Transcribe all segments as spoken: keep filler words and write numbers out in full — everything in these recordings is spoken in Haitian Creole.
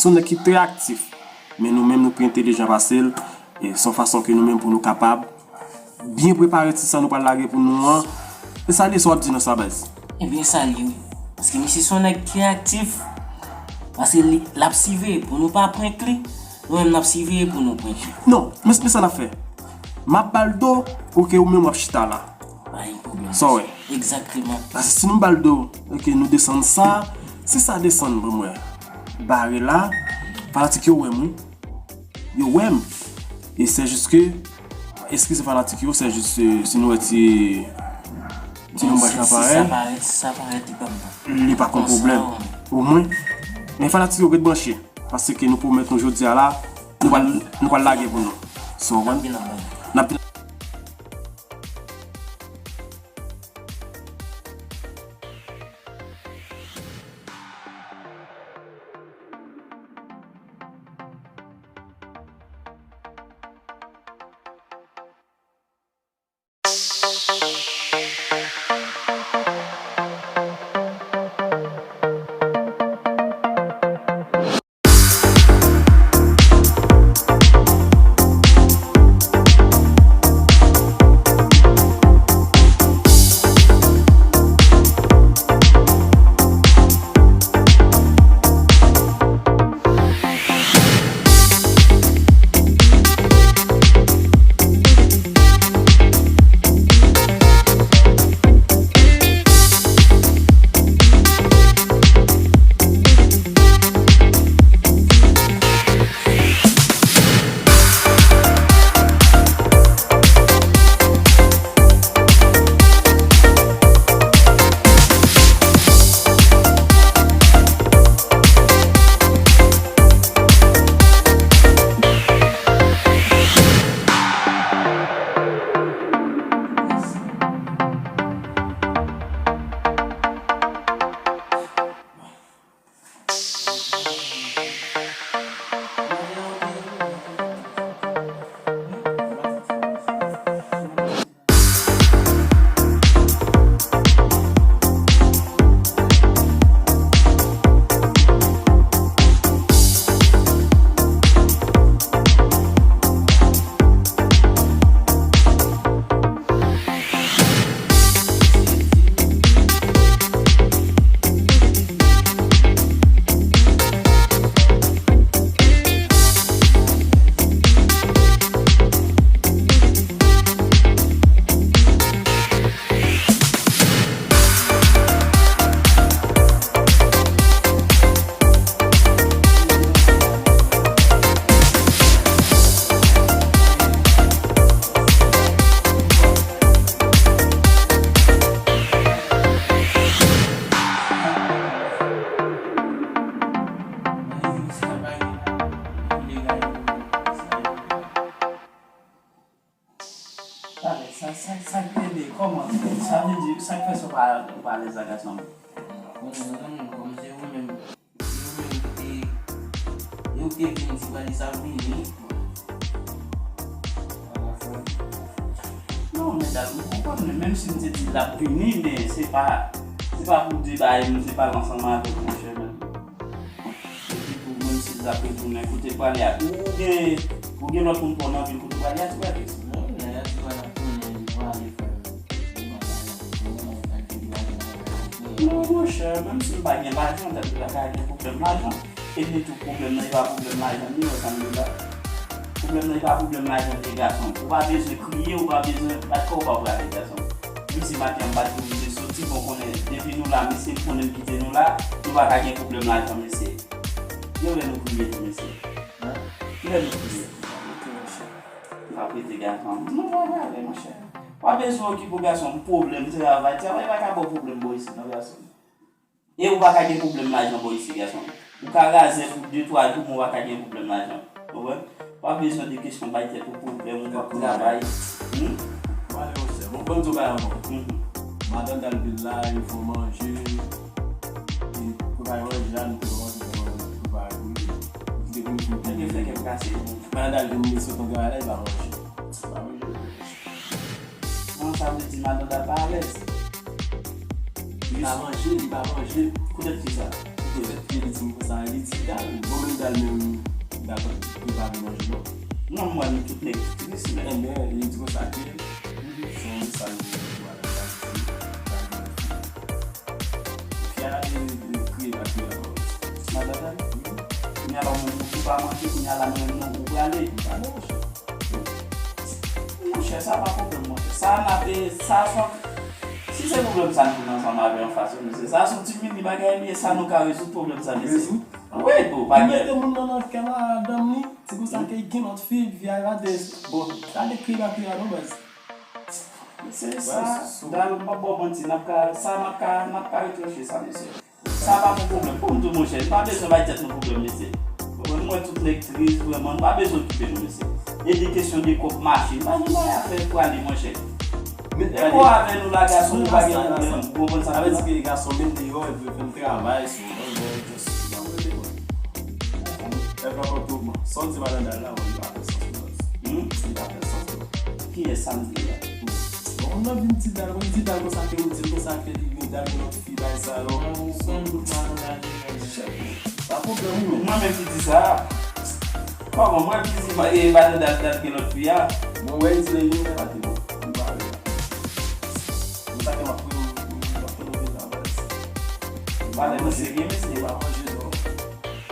Se yon nèg ki trè aktif. Men nou menm, nou pi entèlijan pase l. E se yon fason ke nou menm pou nou kapab byen prepare ti sa nou pral lage pou nou an. E sa leson w ap di nan sa, baz? Ebyen, sa l ye, wi. Paske misye se yon nèg ki aktif. Paske li, l ap siveye pou nou pa prank li. Nou menm, n ap siveye pou nou prank li. Non, men, men sa n ap fè. M ap ba l do, oke, ou menm w ap chita la. Pa gen pwoblèm. Sa w wè? Egzakteman. Paske si nou ba l do, oke, nou desann sa, si sa desann, bon, mwen, bare la, fanatik yo wè m, wi. Yo wè m. E se jis ke, eskize fanatik yo, se jis, euh, si nou wè ti, ti nonbraj la parèt, li pa yon pwoblèm. Omwen, men fanatik yo ret branche. Paske nou pwomèt nou jodi a la, nou pral, nou pral lage pou nou. So, w konprann? N ap vin. Talè, sa, sa, sa k rele, kòman, sa vle di, sa k fè sa w pa, w pa alèz la, gason m? Bon, mezanmi, kòm se ou menm, se ou menm ki te, se ou ki te vin di Valisa vini. Non, men dat, m konprann, men menm si m te di l ap vini, men se pa, se pa pou de bagay, m se pa ansanm avèk monchè, men. Epi tou, menm si l t ap retounen, kote l prale a? Ou gen, ou gen lòt moun pa w nan vil, kote w prale a, ti Patrice? Non, monchè, menm si m pa gen lajan, tèt mwen pa ka gen pwoblèm lajan. E ni tou pwoblèm nan, e pa pwoblèm lajan, ni wè sa m di la. Pwoblèm nan, e pa pwoblèm lajan, li ye, gason. Ou pa bezwen kriye, ou pa bezwen bat kò w pa w prale, gason. Mesi maten an, m pa t oblije soti, bon, konnen, depi nou la, mesye, m konnen m kite nou la, nou pa ka gen pwoblèm lajan, mesye. Gen lè nou kriye tou, mesye. Hein? Gen lè nou kriye. Rete, monchè. N ap rete, gason. Nou pa prale, monchè. Pa bezwen okipe w, gason, pou pwoblèm travay. Travay pa ka ba w pwoblèm bò isit, non, gason. E ou pa ka gen pwoblèm lajan bò isit, gason. Ou ka razè pou de, twa jou, men ou pa ka gen pwoblèm lajan. Ou konprann? Pa bezwen de kesyon bay tèt ou pwoblèm, ou p ap travay. Hmm? Mwen ale, monchè. Bon, ban m di w bagay ankò. Mhm. Madanm t al vil la, li fè manje, li prepare manje a, nou te kòmanse fè manje, prepare pou li. Li te vin fin fè kèk kase. Madanm t al vin, li sot nan travay la, li pa manje. Pa manje. Non, sa vle di madanm t al pa alèz. Li pa manje, li pa manje. Poutèt kisa? Lefètke li di m konsa, li di Dal, bon, menm Dal menm, Dal pa t prepare manje non. Non, m wè nou tout nèg tris, men. Enben, li di konsa ke se yon mesaj pou madanm Dal, Dal gen fi. Fi a te kriye pa kriye la. Madanm Dal? Wi. Kounye a la, moun ki pa manje, kounye a la, menm non, ou prale. M prale, monchè. Monchè, sa pa pwoblèm, monchè. Sa n ap, sa, sa, si se pwoblèm sa nou gen ansanm avè anfas yo, mesye, sa se yon ti mini bagay li ye, sa nou ka rezoud pwoblèm sa, mesye. Rezoud? Wi, bro, pa gen. Li mete moun nan nan kè madanm li, se konsa ke gen lòt fi, vye a rate. Bon, gade kri la, kri la, non, baz. Mesye, sa, Dal, m p ap ba w manti, n ap ka, sa, n ap ka, n ap ka retranche sa, mesye. Sa pa yon pwoblèm pou m tou, monchè. Nou pa bezwen bay tèt nou pwoblèm, mesye. Ou konprann, mwen, tout nèg tris, vrèman, nou pa bezwen okipe nou, mesye. E de kesyon de kòb mache, nou pa gen bagay a fè prale, monchè. E bon avè nou la, gason, nou pa gen pwoblèm. Ou konprann sa m di la? Sa vle di ke gason menm deyò, epi yo fè m travay sou mwen, mwen, just, mwen, mwen, mwen. Epi ankò tou, bon, sa w di madanm Dal la, bon, li pa fè sans pou mwen. Hmm? Li pa fè sans pou mwen. Kiyès sa m di la? Bon, moun nan vin di Dal, mwen di Dal konsa ke ou di l konsa ke li gen Dal gen lòt fi, bagay sa yo. Mwen, ou konn tout madanm Dal gen. Chèf, pa pwoblèm ou menm. Mwen menm ki di sa? Kòman mwen ki di ma-, e, madanm Dal, Dal gen lòt fi a? Mwen wè li di li gen, men pa te bon. Li pa vle. Mwen sa ke m ap fè, m ap fè nou vin nan baz. Madanm serye, mesye. Li pa manje non.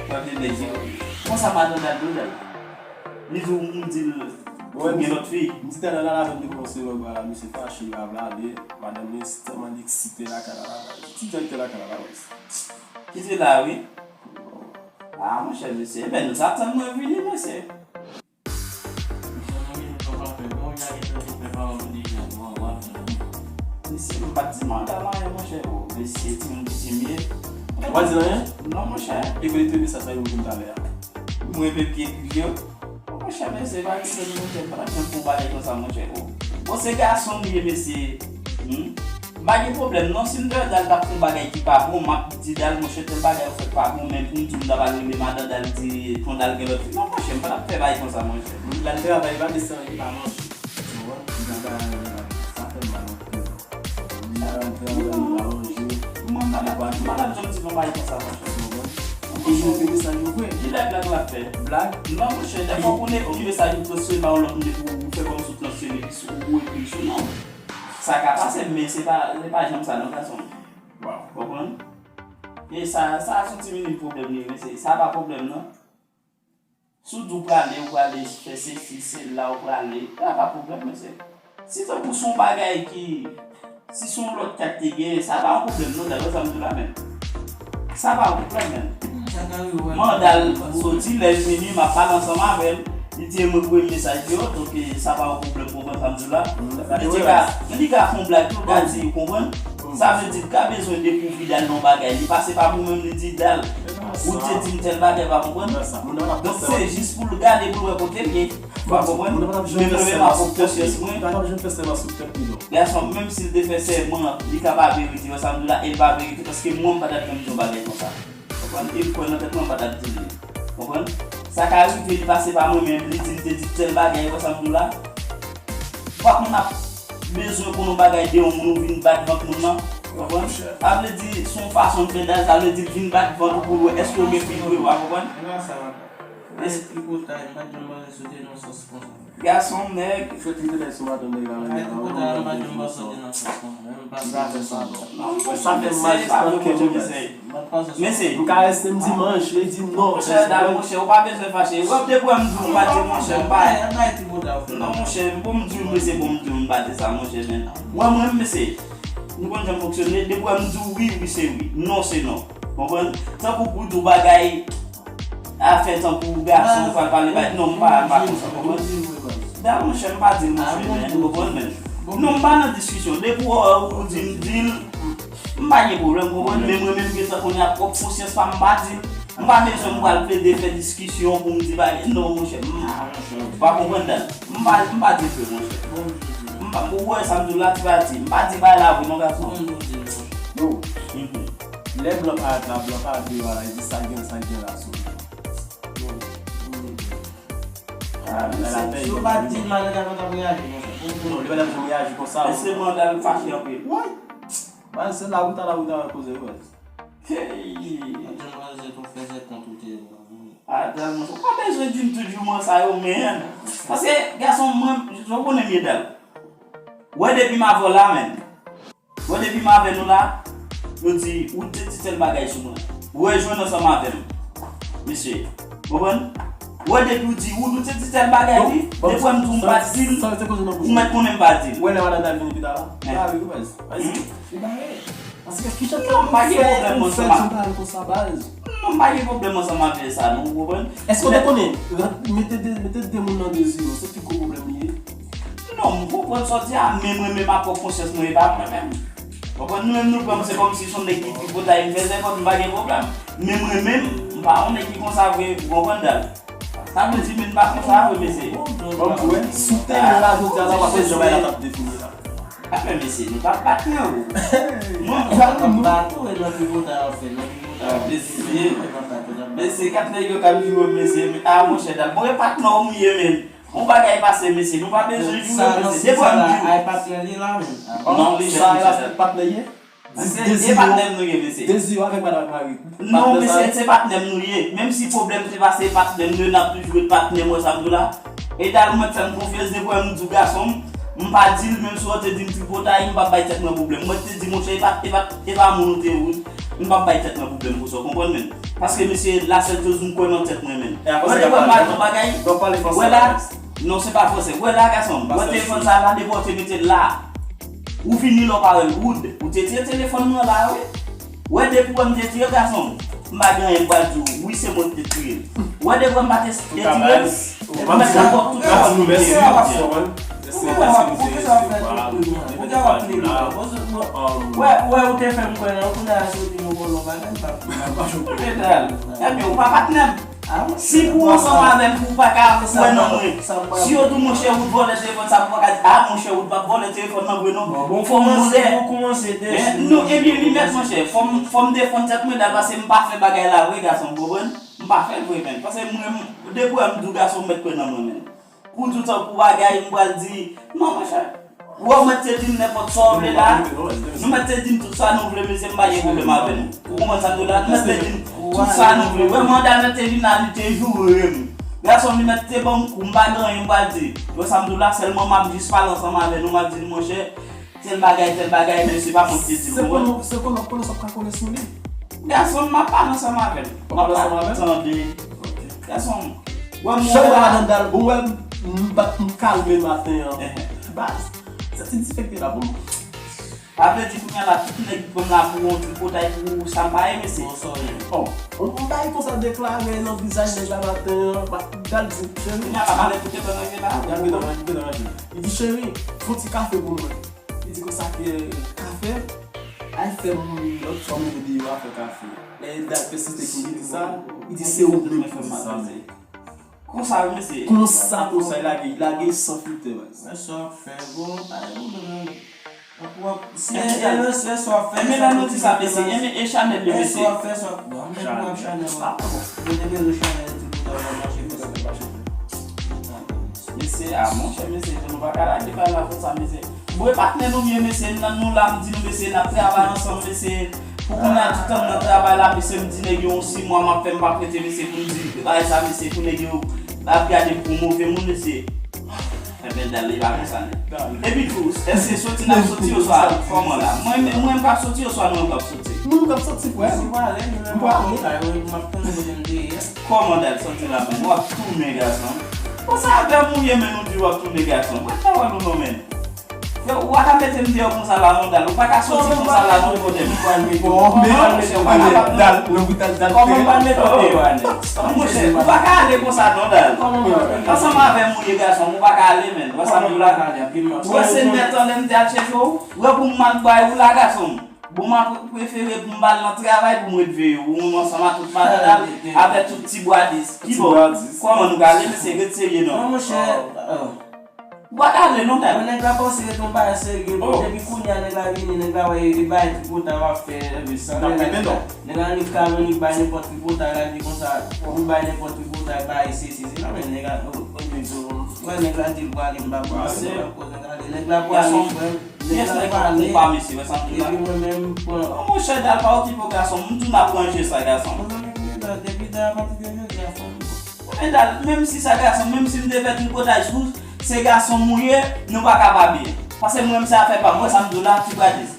Pwèp de nèg yo. Konsa madanm Dal di w Dal. Li di w m di l gen lòt fi. M di Dal la, la, m di konsa, wè, bwa la, misye fache, li pa vle ale. Madanm li tèlman li eksite lakay la, la, la. Ti direktè lakay la, la, wè. Ki di la, wi. Ah, monchè, mesye. Ebyen, nou sa tann mwen vini, mesye. Mesye, m pa t di madanm anyen, monchè, o. Mesye, timoun piti m ye. W pa di l anyen? Non, monchè. E ke li te mesaj sa yo pou m talè a. Mwen menm ki ekri yo. Monchè, mesye, pa kite m, monchè, m pa t ap janm fè yon bagay konsa, monchè, o. Bon, se gason m ye, mesye. Hmm? M pa gen pwoblèm, non, si m te wè Dal t ap fè yon bagay ki pa bon, m ap di Dal, monchè, tèl bagay ou fè k pa bon, men pou m di w m ta pral rele madanm Dal, di ton Dal gen lòt fi. Non, monchè, m pa t ap fè bagay konsa, monchè. Moun Dal travay, pa desann, li pa manje. Ou konprann? Li pa travay, sa fè m mal anpil. Moun Dal travay, li pa manje. Mwen, m pa t ap, m pa t ap janm di non bagay konsa, monchè. Ou konprann? E yo fè mesaj yo vre. Ki lè blag la fè? Blag? Non, monchè, dèfwa ou konnen ki mesaj ou transfere ba yon lòt moun epi ou fè kòmsi ou transfere li sou, ou ekri li sou non. Sa ka pase, men se pa, se pa janm sa non, gason. Ou konprann? E sa, sa se yon ti minim pwoblèm li ye, mesye. Sa pa pwoblèm non. Si w di w prale, ou prale fè sesi, sela, ou prale, sa pa pwoblèm, mesye. Si tankou se yon bagay ki, si se yon lòt ka te genyen, sa pa yon pwoblèm non, dayè sa m di w la menm. Sa pa yon pwoblèm menm. Manda l soti, lè l vini, m ap pale ansanm avè l. Li di e mwen voye mesaj yo, donk, e, sa pa yon pwoblèm, konprann sa m di w la. Li di ka, men li ka fè yon blag tou, ka di, ou konprann? Sa vle di, li ka bezwen dekouvri Dal nan bagay. Li pase pa mwen menm, li di Dal, ou te di m tèl bagay, pa konprann? Donk, se jis pou l gade, pou l wè kote l ye. Pa konprann? Men mwen menm, ak konsyans mwen. Gason, menm si l te fè sèman, li ka pa verite, wè sa m di w la, e l pa verite, paske mwen, m pa t ap janm di yon bagay konsa. Konprann? E m kwè nan tèt mwen, m pa t ap di l li. Konprann? Sa ka rive, li pase pa mwen menm, li di m te di tèl bagay, wè sa m di w la. Fòk moun ap bezwen konn yon bagay de yon moun, ou vin bat vant moun nan. Konprann? Sa vle di, se yon fason de fè Dal, sa vle di, l vin bat vant ou pou l wè èske w gen fi vre, w konprann? Tripotay, m pa t janm panse soti nan sans konsa. Gason nèg. Fè tripotay sou madanm nèg la, men. Ay, tripotay, m pa t janm panse soti nan sans konsa. Li pa fè sa non. Non, monchè, sa fè m mal jis nan kè m, baz. Mesye. M karese m dimanch, li di non. Monchè, Dal, monchè, ou pa bezwen fache. Wè, depi wè m di w m pa di, monchè, m pa. Non, monchè, bon m di w, mesye, bon m di w m pa di sa, monchè, men. Wè mwen, mesye, nou konn jan m fonksyone, depi wè m di w wi, wi, se wi. Non, se non. Konprann? Tankou pou di w bagay, afè tankou gason pral pale bay, non, m pa, m pa konsa, konprann? Dal, monchè, m pa di l, monchè, men, ou konprann, men. Non, m pa nan diskisyon. Depi w, ou di m di l, m pa gen pwoblèm, konprann? Men mwen menm, gentan kounye a, pwòp konsyans pa m, m pa di l. M pa bezwen m pral plede fè diskisyon pou m di bagay. Non, monchè, m pa konprann, Dal. M pa, m pa di l vre, monchè. M pa, ou wè sa m di w la, ti pati. M pa di bagay la vre, non, gason. Yo, lè blan parèt la, blan parèt deyò a la, li di sa k gen, sa k gen la sou li. Yo, yo, yo. Ah, men si, si w pa t di l, Manda pa t ap reyaji konsa. Non, li pa t ap janm reyaji konsa. Men se Manda l fache anpil. Wi. Baz, se lawouta, lawouta wè koze yo, baz. Hey. Adan, manzè, tou fè zè kont ou te. Adan, ou pa bezwen di m tout jouman sa yo, men. Paske, gason, mwen, jan w konnen m ye, Dal. Wè, depi m avè w la, men. Wè, depi m avè nou la, nou di, ou te di tèl bagay sou mwen. Wè, jwenn ansanm avè m. Mesye, konprann? Wè, depi ou di, ou, ou te di tèl bagay, wi. Depi wè m di w m pa t di l, ou mèt konnen m pa t di l. Wè, lè madanm Dal vini pita la. Sa ale, wi, baz. Baz, li bare. Paske kijan ke ou fè, ou fè yon bagay konsa, baz? Non, m pa gen pwoblèm ansanm avè sa, non, ou konprann? Èske w te konnen, mete de, mete de moun nan dezi yo, se pi gwo pwoblèm li ye? Non, m konprann sa w di a, men mwen menm a pwòp konsyans mwen, e pa mwen menm. Konprann, nou menm nou pran m, se kòmsi se yon nèg ki tripotay, m fè zèkòt, m pa gen pwoblèm. Men mwen menm, m pa yon nèg ki konsa vre, ou konprann, Dal? Sa vle di, men m pa konsa vre, mesye. Bon, bon, si w te la, jodi a la, w ap wè jan bagay la t ap defini la. Afen, mesye, nou t ap bat, men, ou. Nou t ap bat, ou, e nan tripotay w ap fè, nan tripotay w ap fè. Mesye, mesye, kat nèg yo k ap joure, mesye, men, a, monchè, Dal. Bon, e patnè w m ye, men. Yon bagay pase, mesye, nou pa bezwen joure, mesye. Depi w ap di, ay patnè li la, men. Non, li sa la, se patnè ye? Se, se patnè m nou ye, mesye. Dezi yo avèk madanm ak mari. Non, mesye, se patnè m nou ye. Menm si pwoblèm te pase, patnè m nou ye, n ap toujou ret patnè m, wè sa m di w la. E Dal, ou mèt fè m konfyans, depi w ap di w gason m, m pa di l, menm si w te di m tripotay, m p ap bay tèt mwen pwoblèm. Mwen te di, monchè, e pa, e pa, e pa moun ou te ye, m p ap bay tèt mwen pwoblèm pou sa, w konprann, men. Paske, mesye, la sèl choz m kwè nan tèt mwen, men. Mwen te kwè m al nan bagay, wè la, non, se pa fransè. Wè la, gason m, wè telefòn sa la, depi w te mete l la. Ou vini la, w pa wè l wood. Ou te tire telefòn mwen la, wi. Wè, depi wè m te tire, gason m, m pa gen anyen m pral di w. Wi, se mwen ki te tire l. Wè, depi wè m pa te, te tire l, epi m mèt kapòt tout fò. Wè, wè, ou te fè m kwè nan, kounye a, se ou di m yon vòlò, bagay, m pa, m pa jwe. Ebyen, ou pa patnè m. Si pou w ansanm avè m, pou w pa ka kwè nan mwen. Si yo di w, monchè, Wood vòlè telefòn sa, pou w pa ka di, a, monchè, Wood p ap vòlè telefòn nan vre, non. Fò m ouvè. Non, ebyen, li mèt, monchè. Fò m, fò m defann tèt mwen, Dal, paske m pa fè bagay la vre, gason m, konprann? M pa fè l vre, menm. Paske mwen, depi w m di w gason m mèt kwè nan mwen, menm. Pou di w tankou bagay, m pral di, non, monchè. Wè, ou mèt te di m nenpòt sa w vle la. Nou mèt te di m tout sa nou vle, mesye, m pa gen pwoblèm avè nou. Ou konprann sa m di w la? Nou mèt te di m tout sa nou vle. Wè, manda mèt te vin la, li te joure m. Gason m, li mèt te ban m kou, m pa gen anyen m pral di. Wè sa m di w la, sèlman m ap jis pale ansanm avè nou, m ap di l, monchè, tèl bagay, tèl bagay, men se pa mwen ki te di l, ou konprann? Se konnen, se konnen, konnen sa w ka konnen sou li. Gason m, m ap pale ansanm avè l. M ap pale ansanm avè l? Tande. Gason m, wè m wè madanm Dal, bon, wè m, m bat, m kalme maten an. Baz, sa ti dispekte la, bon. Sa vle di kounye a la, tout nèg ki pran m la pou yon tripotay pou sa m pa ye, mesye. Bon, sa w ye. Oh, yon bagay konsa deklare nan vizaj nèg la maten an, Dal di, cheri. Kounye a la, malè pou te pran nan je la. Gade nan je, gade nan je. Li di, cheri, fè yon ti kafe pou mwen. Li di konsa ke kafe, al fè moun lòt fanm yo deyò a fè kafe. Lè Dal pèsiste pou li di sa, li di se ou menm ki di sa, men. Konsa, wi, mesye. Konsa, konsa, li lage, li lage san filtè, baz. Men sa w ap fè, bro, pa gen pwoblèm, non. Se, se, se sa w ap fè, men lè nou di sa, mesye, men e Chanèl yo, mesye. Sa w ap fè, sa w ap, bon, men pou w ap Chanèl, wè. Yo te bezwen Chanèl, ti bout, wè, mache, mesye. Mesye, a, monchè, mesye, nou pa ka lage bagay la konsa, mesye. Bon, e patnè nou m ye, mesye, nan nou la, m di nou, mesye, n ap travay ansanm, mesye. Pou kounye a, tout tan m nan travay la, mesye, m di nèg yo, yon sis mwa m ap fè, m p ap rete, mesye, pou m di bagay sa, mesye, pou nèg yo ap gade m pou move moun, mesye. Enben, Dal, li pa konsa, nèg. Epi tou, èske soti n ap soti oswa kòman la? Mwen, mwen, mwen m p ap soti oswa nou menm k ap soti? Nou menm k ap soti, frè. M prale, m prale. M ap tann kote m te ye. Kòman, Dal, soti la menm? W ap tounen, gason. Konsa avè m ou ye, men nou di w ap tounen, gason. Mwen pa wè nou non, men. Yo, ou pa ka mete m deyò konsa la non, Dal. Ou pa ka soti konsa la non, kote m. Bon, men, Dal, nan boutad Dal. Kòman m pral mete w deyò a, nèg? Monchè, ou pa ka ale konsa non, Dal. Ansanm avè m ou ye, gason, ou pa ka ale, men. Wè sa m di w la? Wè se nèt an lè m te al chèche w. Wè pou m mal bay ou la, gason. Bon, m ap prefere pou m al nan travay pou m ret veye w. Ou menm ansanm ak tout madanm, avè tout ti bwadis. Ki bò? Kòman nou ka ale, mesye, ret serye non. Non, monchè. Ou pa ka ale non, Dal. Bon, nèg la panse ret yon bagay serye, bon, depi kounye a nèg la vini, nèg la wè e bagay tripotay w ap fè, nèg la annik kalon, li bay nenpòt tripotay, la di konsa, ou bay nenpòt tripotay, bay se, se, se, non, men nèg la, wè nèg la di l prale, m pa prale, nèg la prale, frè m. Pyès nèg yo konpa mesye, wè sa m di la. Epi mwen menm, pran. Non, monchè, Dal, pa okipe w, gason. M tou n ap ranje sa, gason. Mwen menm, depi dan, depi dan, apati de jodi a, fanm. Men Dal, menm si sa gason, menm si m te fè tripotay sou, se gason m ou ye, nou pa ka pa byen. Paske mwen menm se afè pa m, wè sa m di w la, ti bradis.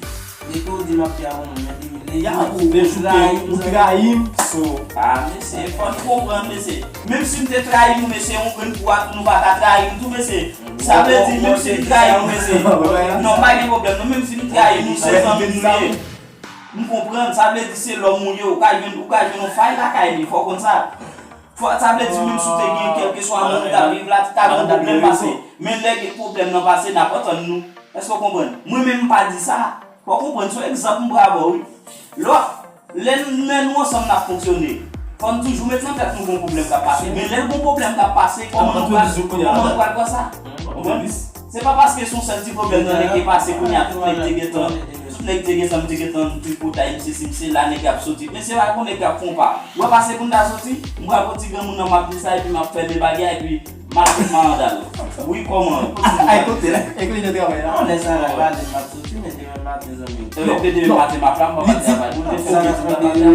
Depi w di m ap fè a, mwen menm, depi lè ou trayi m, ou trayi m, so. Ah, mesye, fò n konprann, mesye. Menm si m te trayi nou, mesye, yon grenn kou a tou, nou pa ka trayi m tou, mesye. Sa vle di, menm si m trayi nou, mesye. Non, pa gen pwoblèm, non, menm si m trayi nou, se zanmi nou ye. M konprann, sa vle di se lòm ou ye, ou ka jwenn, ou ka jwenn yon fay lakay li, fò w konn sa. Fò, sa vle di menm si w te gen kèlkeswa moun ou t ap viv la, ta gen pwoblèm pase. Men lè gen pwoblèm nan pase, n ap antann nou. Èske w konprann? Mwen menm m pa di sa. Fò w konprann, se yon egzanp m pran ba w, wi. Lò, lè n, lè nou ansanm n ap fonksyone, fò n toujou met nan tèt nou gon pwoblèm k ap pase. Men lè gon pwoblèm k ap pase, kòman nou pral, kòman nou pral pran sa? Konprann? Se pa paske se yon sèl ti pwoblèm nan nèg ki pase kounye a, tout nèg te gentan, tout nèg te gentan, m te gentan tripotay, m sesi, m sela, nèg ap soti. Men se pa gon nèg k ap fè yon pa. Ou wè pase pou n ta soti, m pral pran ti granmoun nan, m ap di sa, epi m ap fèmen bagay, epi m al fout marandal. Wi, kòman? Ay, kote, e kote jan travay la? Non, lè sa la, m pa di m ap soti, men demen maten, zanmi. Demen maten, m ap la, m pa travay. Pou te fè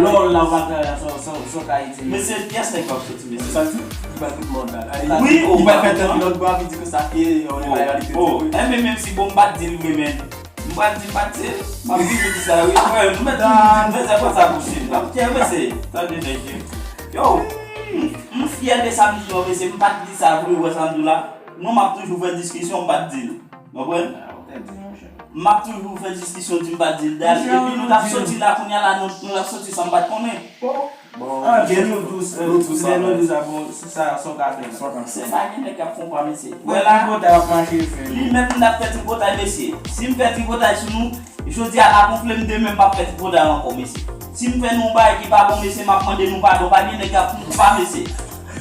lò la, ou pa travay, sa, sa, sa w ka itilize. Men se pyès nèg k ap soti, mesye. Sa l di? Li pral fout marandal. Wi, ou pral fè tèt lòt bò, li di ke sa ke yon reyalite. Oh, enben, menm si bon, m pa t di l vre, men. M pral di m pa t di l. M ap vini di sa, wi. Frè, nou mèt vin di, nou mèt fè sa bouch li. M ap tchè, mesye. Tande, nèg yo. Yo, m, m fyè de sa m di yo, mesye. M pa t di sa vre, ou wè sa m di w la. Non, m ap toujou fè diskisyon, m pa t di l. Konprann? M ap toujou fè diskisyon, di m pa t di l. Dal, epi nou t ap soti la, kounye a la, nou, nou t ap soti san m pa t konnen. Bon, antre nou dous, antre nou dous, a bon, se sa, sa w ka fè la. Se pa gen nèg k ap fè yon pa, mesye. Wè la, tripotay ap mache fè. Li menm, m t ap fè tripotay, mesye. Si m fè tripotay sou nou, jodi a la gonfle m, demen m p ap fè tripotay ankò, mesye. Si m fè nou yon bagay ki pa bon, mesye, m ap mande nou padon. Pa gen nèg k ap fè yon pa, mesye.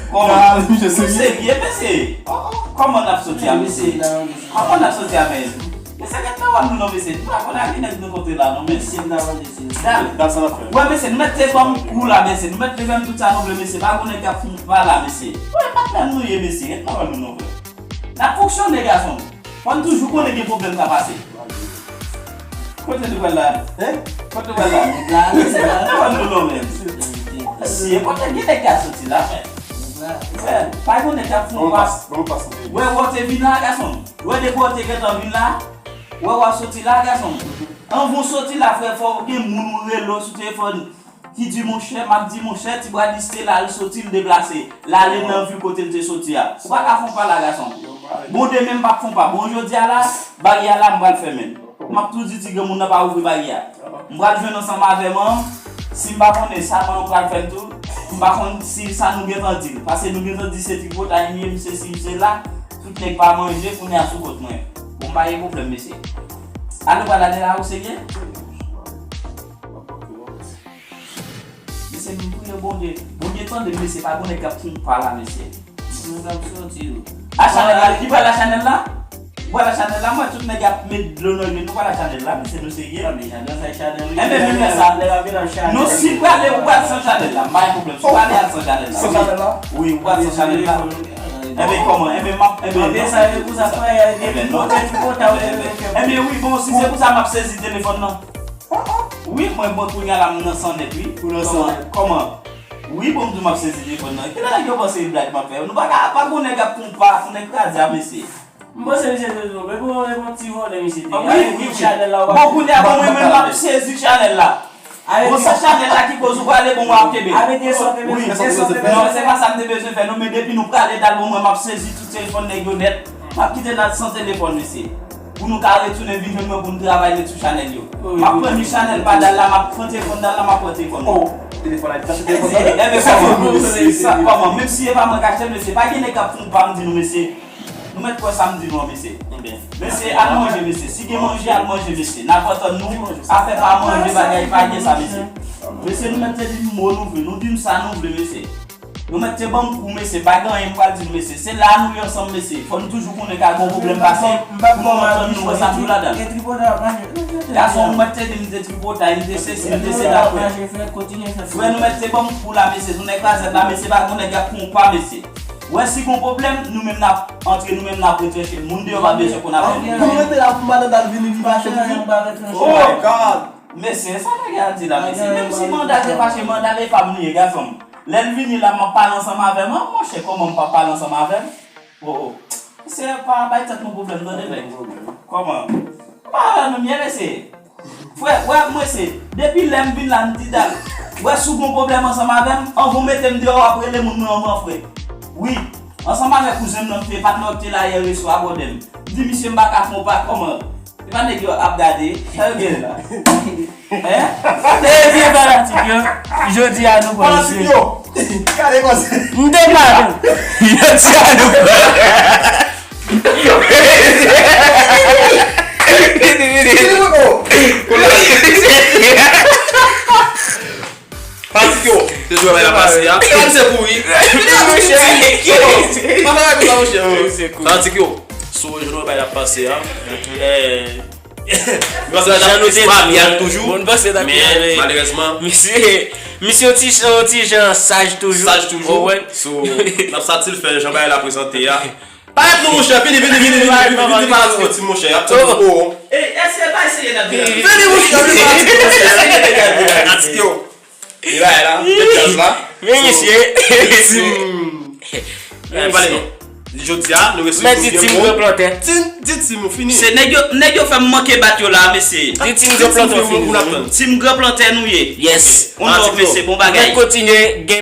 Kòman? Nou serye, mesye? Kòman n ap soti a, mesye? Kòman n ap soti a, men? Mesye, ret nan wòl nou non, mesye. Nou pa konn a ki nèg nou kontre la non, mesye. Dal. Wè, mesye, nou mèt te ban m kou la, mesye. Nou mèt te fè m tout sa nou vle, mesye. Pa gon nèg k ap fè m pa la, mesye. Wè, patnè nou ye, mesye. Ret nan wòl nou non, frè. N ap fonksyone, gason. Fò n toujou konnen gen pwoblèm ka pase. Kote nou pral la? Hein? Kote nou pral la? Ret nan wòl nou non, men. Mesye, kote gen nèg ka soti la, frè? Frè, pa gon nèg k ap fè yon pa. Wè, wè w te vin la, gason. Wè depi w te gentan vin la, wè w ap soti la, gason. Anvan w soti la, frè, fò w gen moun ou rele w sou telefòn ki di, monchè, m ap di, monchè, ti bradis te la, l soti, l deplase, l ale nan vil kote l te soti a. Ou pa ka fè yon pa la, gason. Bon, demen m p ap fè yon pa. Bon, jodi a la, baryè a la, m pral fèmen l. M ap tou di ti granmoun nan pa ouvri baryè a. M pral jwenn ansanm avè manman m. Si m pa konnen sa manman m pral fè m tou, m pa konn si sa nou gentan di l. Paske nou gentan di se tripotay m ye, m sesi, m sela. Tout nèg pa manje, kounye a sou kont mwen. Bon, m pa gen pwoblèm, mesye. A nou pral ale la, ou serye? Mesye, m priye Bondye. Bondye tande m, mesye, pa gon nèg k ap fè yon pa la, mesye. Nou t ap soti, wi. A chanèl la, li pral la chanèl la? Ou pral la chanèl la, mwen tout nèg ap met dlo nan je nou, pral la chanèl la, mesye, nou serye? Enben, menm lè sa. Non, si prale, ou pral san chanèl la, m pa gen pwoblèm. Si prale, al san chanèl la. San chanèl la? Wi, ou pral san chanèl la. Enben, kòman? Enben, m ap, enben, non. Enben, non. Enben, wi, bon, si se pou sa, m ap sezi telefòn nan. Wi, mwen, mwen, kounye a la, m nan san nèt, wi. Ou nan san nèt. Kòman? Wi, bon, m di w m ap sezi telefòn nan. Kilè nèg yo panse e blag m ap fè? Nou pa ka, pa gon nèg ap fè yon pa, fè yon nèg kraze a, mesye. M panse misye te twonpe, bon, e bon ti vòlè misye te ye. Wi, wi, wi. Bon, kounye a, bon, mwen menm, m ap sezi chanèl la. Bon, se chanèl la ki koz ou prale, bon, mwen ap kenbe. Wi. Non, se pa sa m te bezwen fè, non, men depi nou prale, Dal, bon, mwen, m ap sezi tout telefòn nèg yo nèt. M ap kite Dal san telefòn, mesye. Pou nou ka retounen vin jwenn mwen pou n travay met sou chanèl yo. M ap pran ni chanèl pa Dal la, m ap pran telefòn Dal la, m ap pran telefòn mwen. Oh, telefòn la, li tache telefòn nan. Enben, kòman? Kòman? Menm si e pa mwen k achte l, mesye, pa gen nèg k ap fè yon pa m di nou, mesye. Nou mèt kwè sa m di nou an, mesye. Mesye, al manje, mesye. Si gen manje, al manje, mesye. N ap antann nou. Afè pa manje, bagay pa gen sa, mesye. Mesye, nou mèt te di m mo nou vle. Nou di m sa nou vle, mesye. Nou mèt te ban m kou, mesye. Pa gen anyen m pral di nou, mesye. Se la nou ye ansanm, mesye. Fò nou toujou konnen ka gon pwoblèm pase. Pou nou antann nou, wè sa m di w ladan l. Gason, ou mèt te di m te tripotay, m te sesi, m te sela, frè. Frè, nou mèt te ban m kou la, mesye. Nou nèg kazèt la, mesye. Pa gon nèg k ap fè yon pa, mesye. Wè si gon pwoblèm, nou menm n ap antre, nou menm n ap retranche. Moun deyò pa bezwen konn afè nou. Pou nou rete la pou madanm ta vini, li fache toujou. Oh my God! Mesye, sa nèg la di la, mesye? Menm si Manda te fache, Manda e pa m li ye, gason m. Lè l vini la, m ap pale ansanm avè m. An, monchè, kòman m p ap pale ansanm avè l? Oh, oh. Mesye, pa bay tèt nou pwoblèm, tande, nèg. Kòman? Pa la menm, ye, mesye. Frè, wè, mwen se, depi lè m vin la, m di Dal, wè, si w gon pwoblèm ansanm avè m, anvan w mete m deyò, w ap rele moun mwen anvan, frè. Wi, ansanm avèk kouzen m nan, m te patnè w te la yè resto a bòdè m. M di misye m pa ka fè w pa kòman. Se pa nèg yo ap gade, sa yo gen la. Hein? Ebyen, fanatik yo, jodi a nou pral Fanatik yo, gade konsa. M te pale. Jodi a nou pral Fanatik yo, se jwè bay la pase a. Gad se pouri. Fanatik yo, so jwè bay la pase a. Eh, Jan nou te di, toujou. Bon, nou panse nan men malerezman, misye, misye yon ti, yon ti jan saj toujou. Saj toujou. Oh, wè. So, n ap santi l fè jan bagay la prezante a. Parèt non, monchè, vini, vini, vini, vini, vini, vini, vini, vini, monchè, y ap tann ou. Ey, èske pa eseye n ap vini? Vini, monchè, vini, monchè. Atike w. Li la, la, met djaz la. Men misye. Tim. Eh, pale non. Jodi a, nou resevwa Tim Gran Plantè. Tim, di Tim, ou fini. Se nèg yo, nèg yo fè m manke bat yo la, mesye. Di Tim Gran Plantè, ou fini. Tim Gran Plantè nou ye. Yes. On love, mesye, bon bagay. Mèt kontinye gen